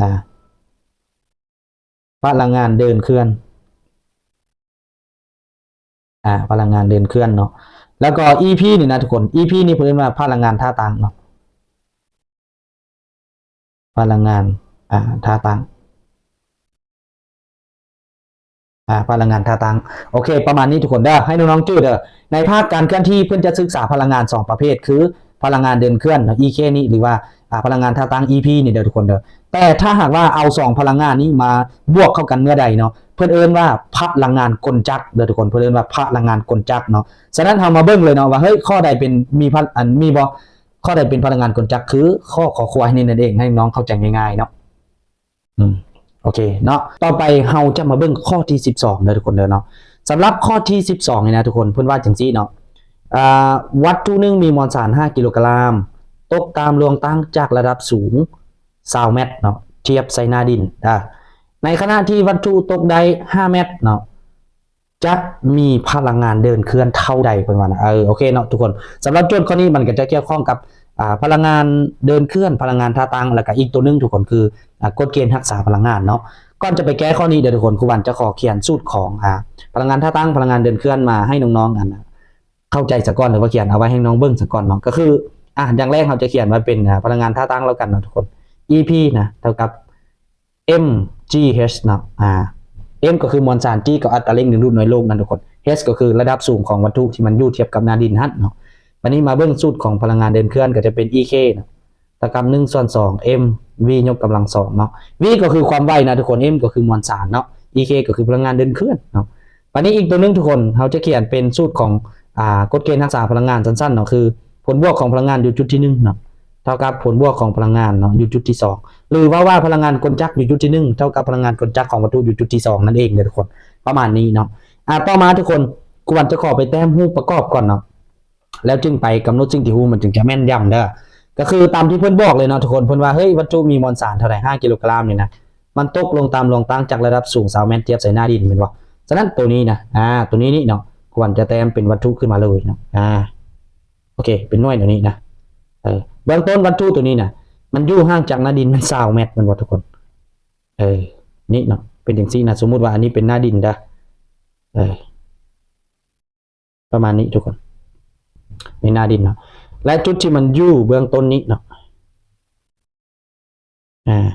ອ່າ ພະລັງງານເດີນເຄື່ອນ ອ່າ ພະລັງງານເດີນເຄື່ອນເນາະ. ແລ້ວກໍ E P ນີ້ນະທຸກຄົນ E P ນີ້ເພິ່ນເອີ້ນວ່າພະລັງງານທ່າຕັ້ງເນາະ ພະລັງງານ ອ່າ ທ່າຕັ້ງ ອ່າ ພະລັງງານທ່າຕັ້ງ. ໂອເຄ ປະມານນີ້ທຸກຄົນເດີ ໃຫ້ນ້ອງໆຈື່ເດີ. ໃນພາກການເຄື່ອນທີ່ ເພິ່ນຈະສຶກສາພະລັງງານສອງປະເພດ ຄືພະລັງງານເດີນເຄື່ອນເນາະ E K ນີ້ ຫຼືວ່າ ອ່າ ພະລັງງານທ່າຕັ້ງ E P ນີ້ເດີທຸກຄົນເດີ. ແຕ່ຖ້າຫາກວ່າເອົາສອງພະລັງງານນີ້ມາບວກເຂົ້າກັນເມື່ອໃດເນາະ ເພິ່ນເອີ້ນວ່າພະລັງງານກົນຈັກເດີທຸກຄົນ ເພິ່ນເອີ້ນວ່າພະລັງງານກົນຈັກເນາະ. ສະນັ້ນເຮົາມາເບິ່ງເລີຍເນາະວ່າ ເຮີ້ຍ ຂໍ້ໃດເປັນ ມີພະ ອັນ ມີບໍ່ ຂໍ້ໃດເປັນພະລັງງານກົນຈັກ ຄືຂໍ້ ຄ ຄວາຍ ນີ້ນັ້ນເອງ ໃຫ້ນ້ອງເຂົ້າໃຈງ່າຍໆເນາະ. ອືມ ໂອເຄເນາະ ຕໍ່ໄປເຮົາຈະມາເບິ່ງຂໍ້ທີສິບສອງເດີທຸກຄົນເດີເນາະ. ສຳລັບຂໍ້ທີສິບສອງນີ້ນະທຸກຄົນ ເພິ່ນວ່າຈັ່ງຊີ້ເນາະ ອ່າ ວັດຖຸໜຶ່ງມີມວນສານຫ້າກິໂລກຣາມ ຕົກຕາມລວງຕັ້ງຈາກລະດັບສູງຊາວແມັດເນາະ ທຽບໃສ່ໜ້າດິນ. ອາ ໃນຂະນະທີ່ວັດຖຸຕົກໄດ້ຫ້າແມັດເນາະ ຈະມີພະລັງງານເດີນເຄື່ອນເທົ່າໃດ ເພິ່ນວ່ານະ. ເອີ ໂອເຄເນາະທຸກຄົນ, ສຳລັບໂຈດຂໍ້ນີ້ມັນກໍຈະກ່ຽວຂ້ອງກັບ ອ່າ ພະລັງງານເດີນເຄື່ອນ, ພະລັງງານທ່າຕັ້ງ ແລ້ວກໍອີກຕົວໜຶ່ງທຸກຄົນ ຄື ອ່າ ກົດເກນຮັກສາພະລັງງານເນາະ. ກ່ອນຈະໄປແກ້ຂໍ້ນີ້ເດີທຸກຄົນ, ຄູວັນຈະຂໍຂຽນສູດຂອງ ອ່າ ພະລັງງານທ່າຕັ້ງ, ພະລັງງານເດີນເຄື່ອນມາໃຫ້ນ້ອງໆ ອັນ ເຂົ້າໃຈສາກ່ອນ ຫຼືວ່າຂຽນເອົາໄວ້ໃຫ້ນ້ອງເບິ່ງສາກ່ອນເນາະ. ກໍຄື ອ່າ ຢ່າງແລກເຮົາຈະຂຽນວ່າເປັນ ອ່າ ພະລັງງານທ່າຕັ້ງແລ້ວກັນເນາະທຸກຄົນ, ອີພີນະ ເທົ່າກັບ ເອັມຈີເອັດເນາະ. ອ່າ ເອັມກໍຄືມວນສານ, ຈີກໍອັດຕາເລັ່ງດຶງດູດໜ່ວຍໂລກນັ້ນທຸກຄົນ, ເອັດກໍຄືລະດັບສູງຂອງວັດຖຸທີ່ມັນຢູ່ທຽບກັບໜ້າດິນຫັ້ນເນາະ. ບາດນີ້ມາເບິ່ງສູດຂອງພະລັງງານເດີນເຄື່ອນ ກໍຈະເປັນ ອີເຄ ເນາະ ເທົ່າກັບ ໜຶ່ງສ່ວນສອງ ເອັມວີຍົກກຳລັງສອງເນາະ. ວີກໍຄືຄວາມໄວນະທຸກຄົນ, ເອັມກໍຄືມວນສານເນາະ, ອີເຄກໍຄືພະລັງງານເດີນເຄື່ອນເນາະ. ບາດນີ້ອີກຕົວໜຶ່ງທຸກຄົນ, ເຮົາຈະຂຽນເປັນສູດຂອງ ອ່າ ກົດເກນຮັກສາພະລັງງານສັ້ນໆເນາະ, ຄືຜົນບວກຂອງພະລັງງານຢູ່ຈຸດທີໜຶ່ງເນາະ ເທົ່າກັບຜົນບວກຂອງພະລັງງານເນາະ ຢູ່ຈຸດທີສອງ ຫຼືເວົ້າວ່າພະລັງງານກົນຈັກຢູ່ຈຸດທີໜຶ່ງ ເທົ່າກັບພະລັງງານກົນຈັກຂອງວັດຖຸຢູ່ຈຸດທີສອງນັ້ນເອງເດີທຸກຄົນ, ປະມານນີ້ເນາະ. ອ່າ ຕໍ່ມາທຸກຄົນ, ຄູວັນຈະຂໍໄປແຕ້ມຮູບປະກອບກ່ອນເນາະ, ແລ້ວຈຶ່ງໄປກຳນົດສິ່ງທີ່ຮູ້ ມັນຈຶ່ງຈະແມ່ນຢຳເດີ. ກໍຄືຕາມທີ່ເພິ່ນບອກເລີຍເນາະທຸກຄົນ, ເພິ່ນວ່າ ເຮີ້ຍ ວັດຖຸມີມວນສານເທົ່າໃດ ຫ້າກິໂລກຣາມນີ້ນະ, ມັນຕົກລົງຕາມລວງຕັ້ງຈາກລະດັບສູງຊາວແມັດທຽບໃສ່ໜ້າດິນແມ່ນບໍ່? ສະນັ້ນໂຕນີ້ນະ ອ່າ ໂຕນີ້ນີ້ເນາະ, ຄວນຈະແຕ້ມເປັນວັດຖຸຂຶ້ນມາເລີຍເນາະ. ອ່າ ໂອເຄ ເປັນໜ່ວຍໂຕນີ້ນະ. ເອີ ເບື້ອງຕົ້ນວັດຖຸໂຕນີ້ນະ ມັນຢູ່ຫ່າງຈາກໜ້າດິນແມ່ນຊາວແມັດແມ່ນບໍ່ທຸກຄົນ? ເອີ ນີ້ເນາະ ເປັນຈັ່ງຊີ້ນະ, ສົມມຸດວ່າອັນນີ້ເປັນໜ້າດິນເດີ ເອີ ປະມານນີ້ທຸກຄົນ, ໃນໜ້າດິນເນາະ. ແລະ ຈຸດທີ່ມັນຢູ່ເບື້ອງຕົ້ນນີ້ເນາະ ອ່າ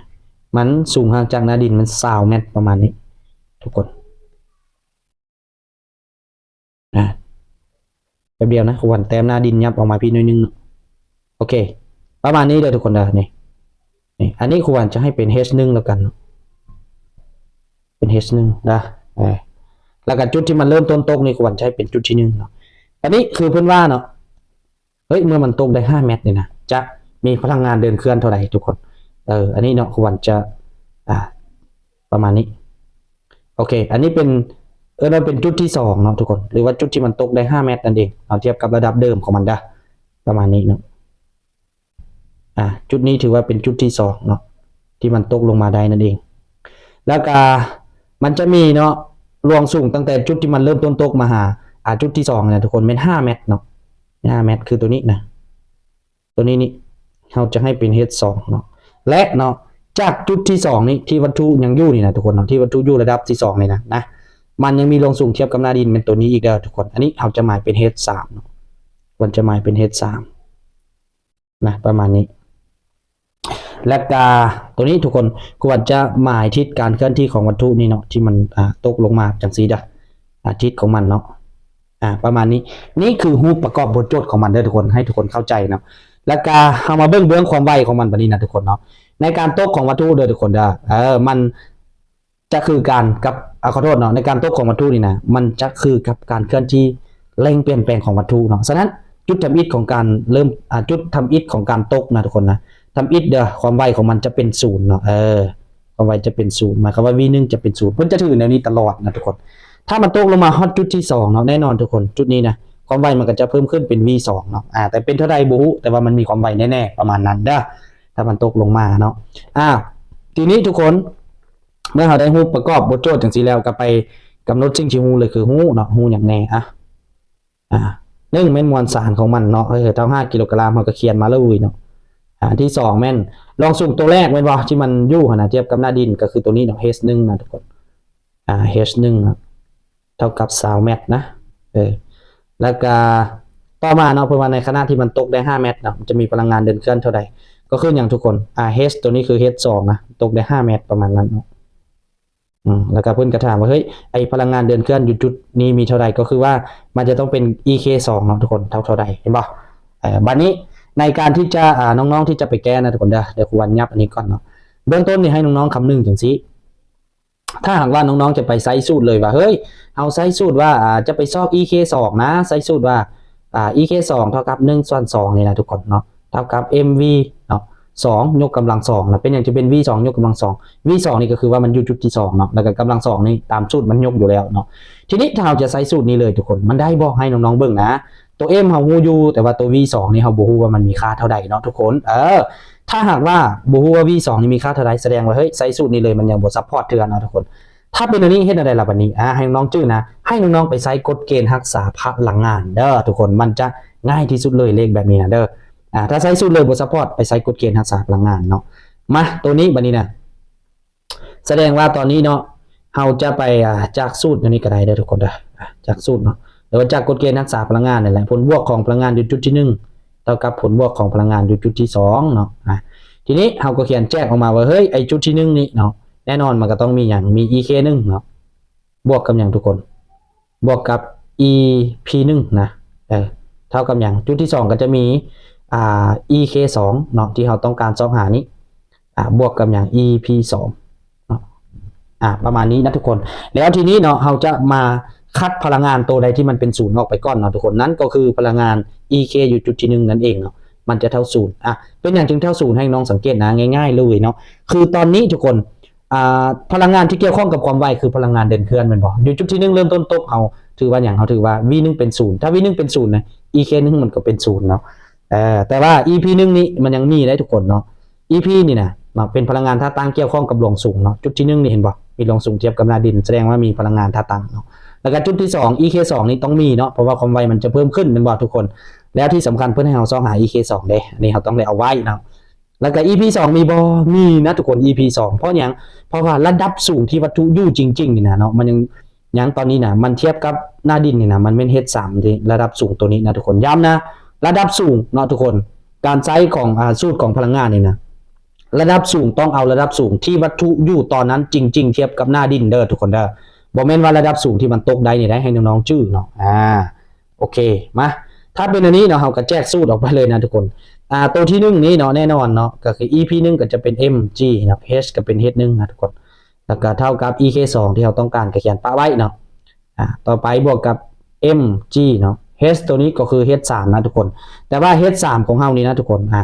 ມັນສູງຫ່າງຈາກໜ້າດິນມັນຊາວແມັດປະມານນີ້ທຸກຄົນ. ອ່າ ແປັບດຽວນະ, ຄວນແຕ້ມໜ້າດິນຫຍັບອອກມາພີ້ໜ້ອຍໜຶ່ງເນາະ. ໂອເຄ ປະມານນີ້ເດີທຸກຄົນເດີ. ນີ້ ນີ້ ອັນນີ້ຄວນຈະໃຫ້ເປັນ ເອັດໜຶ່ງແລ້ວກັນເນາະ, ເປັນ ເອັດໜຶ່ງເດີ. ເອີ ແລ້ວກໍຈຸດທີ່ມັນເລີ່ມຕົ້ນຕົກນີ້ ຄວນຈະໃຫ້ເປັນຈຸດທີໜຶ່ງເນາະ. ອັນນີ້ຄືເພິ່ນວ່າເນາະ ເຮີ້ຍ ເມື່ອມັນຕົກໄດ້ຫ້າແມັດນີ້ນະ ຈະມີພະລັງງານເດີນເຄື່ອນເທົ່າໃດທຸກຄົນ? ເອີ ອັນນີ້ເນາະ ຄວນຈະ ອ່າ ປະມານນີ້. ໂອເຄ ອັນນີ້ເປັນ ເອີ້ນວ່າເປັນຈຸດທີສອງເນາະທຸກຄົນ, ຫຼືວ່າຈຸດທີ່ມັນຕົກໄດ້ຫ້າແມັດນັ້ນເອງເນາະ, ທຽບກັບລະດັບເດີມຂອງມັນເດີ ປະມານນີ້ເນາະ. ອ່າ ຈຸດນີ້ຖືວ່າເປັນຈຸດທີສອງເນາະ ທີ່ມັນຕົກລົງມາໄດ້ນັ້ນເອງ. ແລ້ວກະມັນຈະມີເນາະ ລວງສູງຕັ້ງແຕ່ຈຸດທີ່ມັນເລີ່ມຕົ້ນຕົກມາຫາ ອ່າ ຈຸດທີສອງນະທຸກຄົນ ແມ່ນຫ້າແມັດເນາະ, ຫ້າແມັດ ຄືໂຕນີ້ນະ ໂຕນີ້ນີ້ ເຮົາຈະໃຫ້ເປັນ ເອັດສອງເນາະ. ແລະເນາະ ຈາກຈຸດທີສອງນີ້ ທີ່ວັດຖຸຍັງຢູ່ນີ້ນະທຸກຄົນເນາະ, ທີ່ວັດຖຸຢູ່ລະດັບທີສອງນີ້ນະ ນະ ມັນຍັງມີລວງສູງທຽບກັບໜ້າດິນແມ່ນໂຕນີ້ອີກເດີທຸກຄົນ. ອັນນີ້ເຮົາຈະໝາຍເປັນ ເອັດສາມເນາະ, ຄວນຈະໝາຍເປັນ ເອັດສາມ ນະ ປະມານນີ້. ແລ້ວກະໂຕນີ້ທຸກຄົນ ຄວນຈະໝາຍທິດການເຄື່ອນທີ່ຂອງວັດຖຸນີ້ເນາະ ທີ່ມັນ ອ່າ ຕົກລົງມາຈັ່ງຊີ້ເດີ ອາ ທິດຂອງມັນເນາະ ອາ ປະມານນີ້. ນີ້ຄືຮູບປະກອບບົດໂຈດຂອງມັນເດີທຸກຄົນ ໃຫ້ທຸກຄົນເຂົ້າໃຈເນາະ. ແລ້ວກະເຮົາມາເບິ່ງເບື້ອງຄວາມໄວຂອງມັນບາດນີ້ນະທຸກຄົນເນາະ, ໃນການຕົກຂອງວັດຖຸເດີທຸກຄົນເດີ ເອີ ມັນ ຈະຄືກັນກັບ ອາ ຂໍໂທດເນາະ ໃນການຕົກຂອງວັດຖຸນີ້ນະ ມັນຈະຄືກັບການເຄື່ອນທີ່ເລັ່ງປ່ຽນແປງຂອງວັດຖຸເນາະ. ສະນັ້ນ ຈຸດທຳອິດຂອງການເລີ່ມ ອາ ຈຸດທຳອິດຂອງການຕົກນະທຸກຄົນນະ ທຳອິດເດີ ຄວາມໄວຂອງມັນຈະເປັນສູນເນາະ. ເອີ ຄວາມໄວຈະເປັນສູນ ໝາຍຄວາມວ່າ V ໜຶ່ງຈະເປັນສູນ ເພິ່ນຈະຖືແນວນີ້ຕະຫຼອດນະທຸກຄົນ. ຖ້າມັນຕົກລົງມາຮອດຈຸດທີສອງເນາະ ແນ່ນອນທຸກຄົນ ຈຸດນີ້ນະ ຄວາມໄວມັນກໍຈະເພີ່ມຂຶ້ນເປັນ V ສອງເນາະ ອາ ແຕ່ເປັນເທົ່າໃດບໍ່ຮູ້ ແຕ່ວ່າມັນມີຄວາມໄວແນ່ໆ ປະມານນັ້ນເດີ ຖ້າມັນຕົກລົງມາເນາະ. ອາ ທີນີ້ທຸກຄົນ ເມື່ອເຮົາໄດ້ຮູ້ປະກອບບົດໂຈດຈັ່ງຊີ້ແລ້ວ ກໍໄປກຳນົດສິ່ງທີ່ຮູ້ເລີຍ ຄືຮູ້ເນາະ ຮູ້ຫຍັງແດ່? ອາ ອາ ໜຶ່ງ ແມ່ນມວນສານຂອງມັນເນາະ ເອີ ເທົ່າຫ້າກິໂລກຣາມ ເຮົາກໍຂຽນມາເລີຍເນາະ. ອາ ທີສອງ ແມ່ນລວງສູງຕົວແລກແມ່ນບໍ່ ທີ່ມັນຢູ່ຫັ້ນນະ ທຽບກັບໜ້າດິນ ກໍຄືຕົວນີ້ເນາະ ເອັດໜຶ່ງນະທຸກຄົນ ອາ ເອັດໜຶ່ງເນາະ ເທົ່າກັບຊາວແມັດນະ ເອີ ແລ້ວກະຕໍ່ມາເນາະ ເພິ່ນວ່າໃນຂະນະທີ່ມັນຕົກໄດ້ຫ້າແມັດເນາະ ມັນຈະມີພະລັງງານເດີນເຄື່ອນເທົ່າໃດ? ກໍຄືຫຍັງທຸກຄົນ? ອາ ເອັດ ຕົວນີ້ຄື ເອັດສອງນະ ຕົກໄດ້ຫ້າແມັດປະມານນັ້ນເນາະ. ອືມ ແລ້ວກໍເພິ່ນກໍຖາມວ່າ ເຮີ້ຍ ໄອ້ພະລັງງານເດີນເຄື່ອນຢູ່ຈຸດນີ້ມີເທົ່າໃດ? ກໍຄືວ່າມັນຈະຕ້ອງເປັນ ອີ ເຄ ສອງເນາະທຸກຄົນ ເທົ່າ ເທົ່າໃດ ເຫັນບໍ່? ເອີ ບາດນີ້ໃນການທີ່ຈະ ອາ ນ້ອງໆທີ່ຈະໄປແກ້ນະທຸກຄົນເດີ ດຽວຄູວັນຫຍັບອັນນີ້ກ່ອນເນາະ. ເບື້ອງຕົ້ນນີ້ໃຫ້ນ້ອງໆຄຳນຶງຈັ່ງຊີ້ ຖ້າຫາກວ່ານ້ອງໆຈະໄປໃຊ້ສູດເລີຍວ່າ ເຮີ້ຍ ເຮົາໃຊ້ສູດວ່າ ອາ ຈະໄປຊອກ ອີ ເຄ ສອງນະ ໃຊ້ສູດວ່າ ອາ ອີ ເຄ ສອງເທົ່າກັບ ໜຶ່ງສ່ວນສອງນີ້ນະທຸກຄົນເນາະ ເທົ່າກັບ ເອັມ ວີ ເນາະ ສອງຍົກກຳລັງສອງນະ. ເປັນຫຍັງຈະເປັນ ວີ ສອງຍົກກຳລັງສອງ? ວີ ສອງນີ້ກໍຄືວ່າມັນຢູ່ຈຸດທີສອງເນາະ ແລ້ວກໍກຳລັງສອງນີ້ຕາມສູດມັນຍົກຢູ່ແລ້ວເນາະ. ທີນີ້ຖ້າເຮົາຈະໃຊ້ສູດນີ້ເລີຍທຸກຄົນ ມັນໄດ້ບໍ່? ໃຫ້ນ້ອງໆເບິ່ງນະ ຕົວ M ເຮົາຮູ້ຢູ່ ແຕ່ວ່າຕົວ V ສອງນີ້ເຮົາບໍ່ຮູ້ວ່າມັນມີຄ່າເທົ່າໃດເນາະທຸກຄົນ. ເອີ ຖ້າຫາກວ່າບໍ່ຮູ້ວ່າ V ສອງນີ້ມີຄ່າເທົ່າໃດ ສະແດງວ່າ ເຮີ້ຍ ໃຊ້ສູດນີ້ເລີຍ ມັນຍັງບໍ່ support ເທື່ອເນາະທຸກຄົນ. ຖ້າເປັນອັນນີ້ເຮັດແນວໃດລະບັດນີ້? ອາ ໃຫ້ນ້ອງຈື່ນະ ໃຫ້ນ້ອງໆໄປໃຊ້ກົດເກນຮັກສາພະລັງງານເດີທຸກຄົນ ມັນຈະງ່າຍທີ່ສຸດເລີຍ ເລກແບບນີ້ນະເດີ. ອາ ຖ້າໃຊ້ສູດເລີຍບໍ່ support ໄປໃຊ້ກົດເກນຮັກສາພະລັງງານເນາະ. ມາ ໂຕນີ້ບັດນີ້ນະ ສະແດງວ່າຕອນນີ້ເນາະ ເຮົາຈະໄປ ອາ ຈາກສູດແນວນີ້ກໍໄດ້ເດີທຸກຄົນເດີ ອາ ຈາກສູດເນາະ ຫຼືວ່າຈາກກົດເກນຮັກສາພະລັງງານນັ້ນແຫຼະ ຜົນບວກຂອງພະລັງງານຢູ່ຈຸດທີໜຶ່ງ ເທົ່າກັບຜົນບວກຂອງພະລັງງານຢູ່ຈຸດທີສອງເນາະ. ອາ ທີນີ້ເຮົາກໍຂຽນແຈກອອກມາວ່າ ເຮີ້ຍ ໄອ້ຈຸດທີໜຶ່ງນີ້ເນາະ ແນ່ນອນມັນກໍຕ້ອງມີຫຍັງ? ມີ E K ໜຶ່ງເນາະ ບວກກັບຫຍັງທຸກຄົນ? ບວກກັບ E P ໜຶ່ງນະ ເອີ ເທົ່າກັບຫຍັງ? ຈຸດທີສອງກໍຈະມີ ອ່າ E K ສອງເນາະ ທີ່ເຮົາຕ້ອງການຊອກຫານີ້ ອ່າ ບວກກັບຫຍັງ? E P ສອງເນາະ ອ່າ ປະມານນີ້ນະທຸກຄົນ. ແລ້ວທີນີ້ເນາະ ເຮົາຈະມາຄັດພະລັງງານໂຕໃດທີ່ມັນເປັນສູນອອກໄປກ່ອນເນາະທຸກຄົນ ນັ້ນກໍຄືພະລັງງານ E K ຢູ່ຈຸດທີໜຶ່ງນັ້ນເອງເນາະ ມັນຈະເທົ່າສູນ. ອ່າ ເປັນຫຍັງຈຶ່ງເທົ່າສູນ? ໃຫ້ນ້ອງສັງເກດນະ ງ່າຍໆເລີຍເນາະ ຄືຕອນນີ້ທຸກຄົນ ອ່າ ພະລັງງານທີ່ກ່ຽວຂ້ອງກັບຄວາມໄວຄືພະລັງງານເດີນເຄື່ອນແມ່ນບໍ່? ຢູ່ຈຸດທີໜຶ່ງເລີ່ມຕົ້ນຕົກ ເຮົາຖືວ່າຫຍັງ? ເຮົາຖືວ່າ V ໜຶ່ງເປັນສູນ ຖ້າ V ໜຶ່ງເປັນສູນນະ E K ໜຶ່ງມັນກໍເປັນສູນເນາະ. ເອີ ແຕ່ວ່າ E P ໜຶ່ງນີ້ມັນຍັງມີໄດ້ທຸກຄົນເນາະ E P ນີ້ນະ ເນາະ ເປັນພະລັງງານທ່າຕັ້ງກ່ຽວຂ້ອງກັບລວງສູງເນາະ. ຈຸດທີໜຶ່ງນີ້ເຫັນບໍ່? ມີລວງສູງທຽບກັບໜ້າດິນ ສະແດງວ່າມີພະລັງງານທ່າຕັ້ງເນາະ. ແລ້ວກໍຈຸດທີສອງ E K ສອງນີ້ຕ້ອງມີເນາະ ເພາະວ່າຄວາມໄວມັນຈະເພີ່ມຂຶ້ນແມ່ນບໍ່ທຸກຄົນ? ແລ້ວທີ່ສຳຄັນເພິ່ນໃຫ້ເຮົາຊອກຫາ E K ສອງເດ້ ອັນນີ້ເຮົາຕ້ອງໄດ້ເອົາໄວ້ເນາະ. ແລ້ວກໍ E P ສອງມີບໍ່? ມີນະທຸກຄົນ E P ສອງ ເພາະຫຍັງ? ເພາະວ່າລະດັບສູງທີ່ວັດຖຸຢູ່ຈິງໆນີ້ນະເນາະ ມັນຍັງ ຍັງຕອນນີ້ນະ ມັນທຽບກັບໜ້າດິນນີ້ນະ ມັນແມ່ນ H ສາມ ທີ່ລະດັບສູງໂຕນີ້ນະທຸກຄົນ. ຢ້ຳນະ ລະດັບສູງເນາະທຸກຄົນ ການໃຊ້ຂອງ ອ່າ ສູດຂອງພະລັງງານນີ້ນະ ລະດັບສູງຕ້ອງເອົາລະດັບສູງທີ່ວັດຖຸຢູ່ຕອນນັ້ນຈິງໆ ທຽບກັບໜ້າດິນເດີທຸກຄົນເດີ ບໍ່ແມ່ນວ່າລະດັບສູງທີ່ມັນຕົກໄດ້ນີ້ໄດ້ ໃຫ້ນ້ອງໆຈື່ເນາະ. ອາ ໂອເຄ ມາ ຖ້າເປັນອັນນີ້ເນາະ ເຮົາກໍແຈກສູດອອກໄປເລີຍນະທຸກຄົນ. ອ່າ ໂຕທີໜຶ່ງນີ້ເນາະ ແນ່ນອນເນາະ ກໍຄື E P ໜຶ່ງກໍຈະເປັນ M G ເນາະ H ກໍເປັນ H ໜຶ່ງນະທຸກຄົນ ແລ້ວກໍເທົ່າກັບ E K ສອງ ທີ່ເຮົາຕ້ອງການ ກໍຂຽນປະໄວ້ເນາະ. ອ່າ ຕໍ່ໄປບວກກັບ M G ເນາະ H ໂຕນີ້ກໍຄື H ສາມນະທຸກຄົນ ແຕ່ວ່າ H ສາມຂອງເຮົານີ້ນະທຸກຄົນ ອ່າ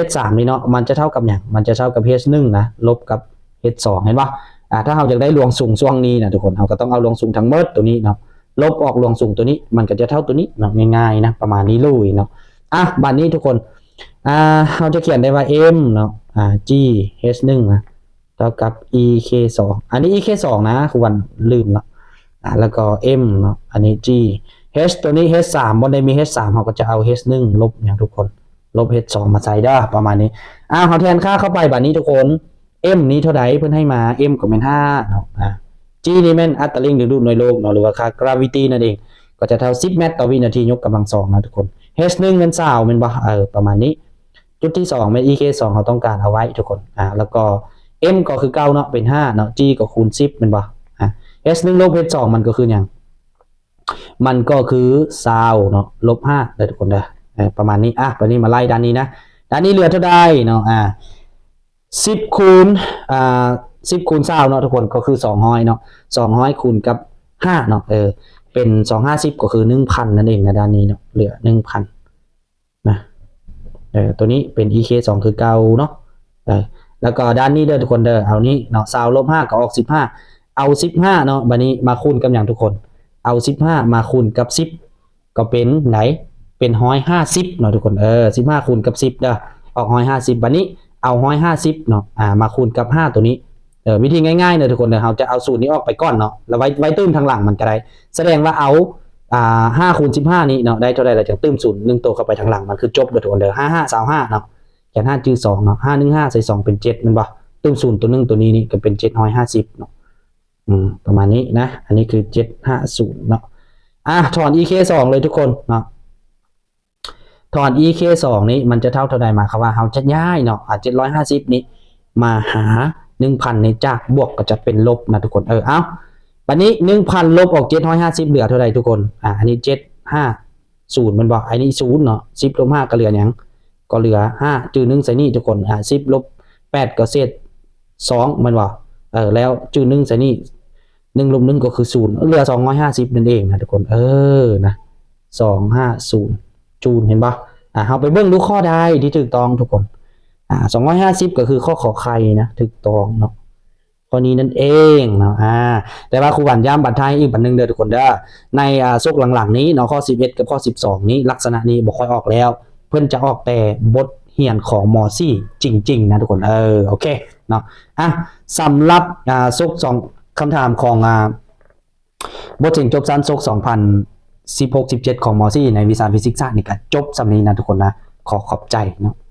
H ສາມນີ້ເນາະ ມັນຈະເທົ່າກັບຫຍັງ? ມັນຈະເທົ່າກັບ H ໜຶ່ງນະ ລົບກັບ H ສອງ ເຫັນບໍ່? ອ່າ ຖ້າເຮົາຢາກໄດ້ລວງສູງຊ່ວງນີ້ນະທຸກຄົນ ເຮົາກໍຕ້ອງເອົາລວງສູງທັງໝົດໂຕນີ້ເນາະ ລົບອອກລວງສູງໂຕນີ້ ມັນກໍຈະເທົ່າໂຕນີ້ເນາະ ງ່າຍໆນະ ປະມານນີ້ເລີຍເນາະ. ອ່ະ ບາດນີ້ທຸກຄົນ ອ່າ ເຮົາຈະຂຽນໄດ້ວ່າ M ເນາະ ອ່າ G H ໜຶ່ງນະ ເທົ່າກັບ E K ສອງ ອັນນີ້ E K ສອງນະ ຄືວ່າລືມເນາະ ອ່າ ແລ້ວກໍ M ເນາະ ອັນນີ້ G H ໂຕນີ້ H ສາມ ບ່ອນໃດມີ H ສາມ ເຮົາກໍຈະເອົາ H ໜຶ່ງ ລົບຫຍັງທຸກຄົນ? ລົບ H ສອງ ມາໃສ່ເດີ ປະມານນີ້. ອ່າ ເຮົາແທນຄ່າເຂົ້າໄປບາດນີ້ທຸກຄົນ M ນີ້ເທົ່າໃດ? ເພິ່ນໃຫ້ມາ M ກໍແມ່ນຫ້າເນາະ ອ່າ G ນີ້ແມ່ນອັດຕາແຮງດຶງດູດໜ່ວຍໂລກເນາະ ຫຼືວ່າຄ່າ gravity ນັ້ນເອງ ກໍຈະເທົ່າ ສິບແມັດຕໍ່ວິນາທີຍົກກຳລັງສອງນະທຸກຄົນ. H ໜຶ່ງແມ່ນຊາວແມ່ນບໍ່? ເອີ ປະມານນີ້. ຈຸດທີສອງແມ່ນ E K ສອງ ເຮົາຕ້ອງການເອົາໄວ້ທຸກຄົນ ອ່າ ແລ້ວກໍ M ກໍຄືເກົ່າເນາະ ເປັນຫ້າເນາະ G ກໍຄູນສິບແມ່ນບໍ່? ອ່າ H ໜຶ່ງລົບ H ສອງ ມັນກໍຄືຫຍັງ? ມັນກໍຄືຊາວເນາະ ລົບຫ້າເດີທຸກຄົນເດີ ເອີ ປະມານນີ້. ອ່ະ ບາດນີ້ມາໄລ່ດ້ານນີ້ນະ ດ້ານນີ້ເຫຼືອເທົ່າໃດເນາະ? ອ່າ ສິບຄູນ ອ່າ ສິບຄູນຊາວເນາະທຸກຄົນ ກໍຄືສອງຮ້ອຍເນາະ ສອງຮ້ອຍຄູນກັບຫ້າເນາະ ເອີ ເປັນສອງຫ້າສິບ ກໍຄືໜຶ່ງພັນນັ້ນເອງນະ ດ້ານນີ້ເນາະ ເຫຼືອໜຶ່ງພັນ ນະ ເອີ ໂຕນີ້ເປັນ E K ສອງ ຄືເກົ່າເນາະ ເອີ ແລ້ວກໍດ້ານນີ້ເດີທຸກຄົນເດີ ເອົານີ້ເນາະ ຊາວລົບຫ້າກໍອອກສິບຫ້າ ເອົາສິບຫ້າເນາະ ບາດນີ້ມາຄູນກັບຫຍັງທຸກຄົນ? ເອົາສິບຫ້າມາຄູນກັບສິບ ກໍເປັນໃດ? ເປັນຮ້ອຍຫ້າສິບເນາະທຸກຄົນ ເອີ ສິບຫ້າຄູນກັບສິບເດີ ອອກຮ້ອຍຫ້າສິບ ບາດນີ້ເອົາຮ້ອຍຫ້າສິບເນາະ ອ່າ ມາຄູນກັບຫ້າໂຕນີ້ ເອີ ວິທີງ່າຍໆເນາະທຸກຄົນເດີ ເຮົາຈະເອົາສູນນີ້ອອກໄປກ່ອນເນາະ ແລ້ວໄວ້ ໄວ້ຕື່ມທາງຫຼັງມັນກໍໄດ້ ສະແດງວ່າເອົາ ອ່າ ຫ້າຄູນສິບຫ້ານີ້ເນາະ ໄດ້ເທົ່າໃດ ແລ້ວຈັ່ງຕື່ມສູນໜຶ່ງໂຕເຂົ້າໄປທາງຫຼັງ ມັນຄືຈົບເດີທຸກຄົນເດີ ຫ້າຫ້າຊາວຫ້າເນາະ ຂຽນຫ້າຈື່ສອງເນາະ ຫ້າໜຶ່ງຫ້າໃສ່ສອງເປັນເຈັດແມ່ນບໍ່? ຕື່ມສູນໂຕໜຶ່ງໂຕນີ້ນີ້ກໍເປັນເຈັດຮ້ອຍຫ້າສິບເນາະ ອືມ ປະມານນີ້ນະ ອັນນີ້ຄືເຈັດຫ້າສູນເນາະ ອ່າ ຖອນ E K ສອງເລີຍທຸກຄົນເນາະ ຖອນ E K ສອງນີ້ມັນຈະເທົ່າເທົ່າໃດ? ໝາຍຄວາມວ່າເຮົາຈະຍ້າຍເນາະ ອ່າ ເຈັດຮ້ອຍຫ້າສິບນີ້ມາຫາໜຶ່ງພັນນີ້ ຈາກບວກກໍຈະເປັນລົບນະທຸກຄົນ ເອີ ເອົາ ບາດນີ້ໜຶ່ງພັນລົບອອກເຈັດຮ້ອຍຫ້າສິບເຫຼືອເທົ່າໃດທຸກຄົນ? ອ່າ ອັນນີ້ເຈັດຫ້າສູນແມ່ນບໍ່? ອັນນີ້ສູນເນາະ ສິບລົບຫ້າກໍເຫຼືອຫຍັງ? ກໍເຫຼືອຫ້າ ຈື່ໜຶ່ງໃສ່ນີ້ທຸກຄົນ ອ່າ ສິບລົບແປດກໍເສດສອງແມ່ນບໍ່? ເອີ ແລ້ວຈື່ໜຶ່ງໃສ່ນີ້ ໜຶ່ງລົບໜຶ່ງກໍຄືສູນ ເຫຼືອສອງຮ້ອຍຫ້າສິບນັ້ນເອງນະທຸກຄົນ ເອີ ນະ ສອງຫ້າສູນ ເຫັນບໍ່? ອ່າ ເຮົາໄປເບິ່ງດູຂໍ້ໃດທີ່ຖືກຕ້ອງທຸກຄົນ ອ່າ ສອງຮ້ອຍຫ້າສິບກໍຄືຂໍ້ ຂ ໄຂ່ນະ ຖືກຕ້ອງເນາະ ຂໍ້ນີ້ນັ້ນເອງເນາະ ອາ ແຕ່ວ່າຄູບານຢ້ຳບັນທາຍອີກບັນໜຶ່ງເດີທຸກຄົນເດີ ໃນ ອາ ສົກຫຼັງໆນີ້ເນາະ ຂໍ້ສິບເອັດກັບຂໍ້ສິບສອງນີ້ ລັກສະນະນີ້ບໍ່ຄ່ອຍອອກແລ້ວ ເພິ່ນຈະອອກແຕ່ບົດຮຽນຂອງ ມ.ສີ່ ຈິງໆ ນະທຸກຄົນ ເອີ ໂອເຄເນາະ ອາ ສຳລັບ ອາ ສົກສອງ ຄຳຖາມຂອງ ອາ ບົດເສັງຈົບຊັ້ນສົກສອງພັນສິບຫົກ ສິບເຈັດ ຂອງ ມ.ສີ່ ໃນວິຊາຟີຊິກສາດນີ້ກໍຈົບສ່ຳນີ້ນະທຸກຄົນນະ ຂໍຂອບໃຈເນາະ.